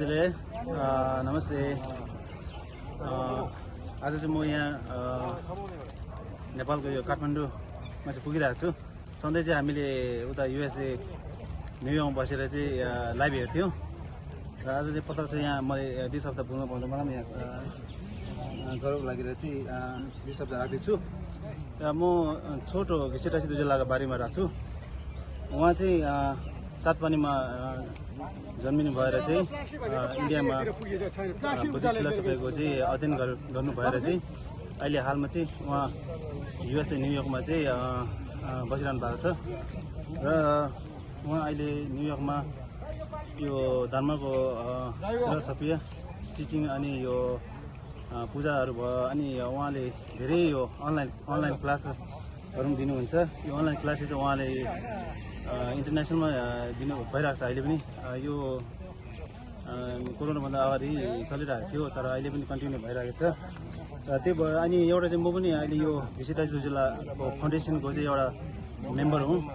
नमस्ते। आज चाहिँ म यहाँ नेपालको यो काठमाडौँमा चाहिँ पुगिरहेको छु। सधैँ चाहिँ हामीले उता युएसए न्युयोर्कमा बसेर चाहिँ लाइभ हेर्थ्यौँ र आज चाहिँ पटक चाहिँ यहाँ मैले 2 हप्ता पुग्नु पाउँदा मलाई पनि यहाँ गौरव लागेर चाहिँ 2 हप्ता राख्दैछु र म छोटो घिसिटासी जिल्लाको बारेमा राख्छु। उहाँ चाहिँ तातपानीमा जन्मिनु भएर चाहिँ इन्डियामा बुद्धिस्ट फिलोसफीको चाहिँ अध्ययन गर्नु भएर चाहिँ अहिले हालमा चाहिँ उहाँ युएसए न्युयोर्कमा चाहिँ बसिरहनु भएको छ र उहाँ अहिले न्युयोर्कमा यो धर्मको फिलोसफी टिचिङ अनि यो पूजाहरू भयो अनि उहाँले धेरै यो अनलाइन क्लासेसहरू पनि दिनुहुन्छ। यो अनलाइन क्लासेस चाहिँ उहाँले इन्टरनेसनलमा दिनु भइरहेको छ। अहिले पनि यो कोरोनाभन्दा अगाडि चलिरहेको थियो तर अहिले पनि कन्टिन्यू भइरहेको छ र त्यही भयो। अनि एउटा चाहिँ म पनि अहिले यो घिसिटासी जिल्लाको फाउन्डेसनको चाहिँ एउटा मेम्बर हुँ।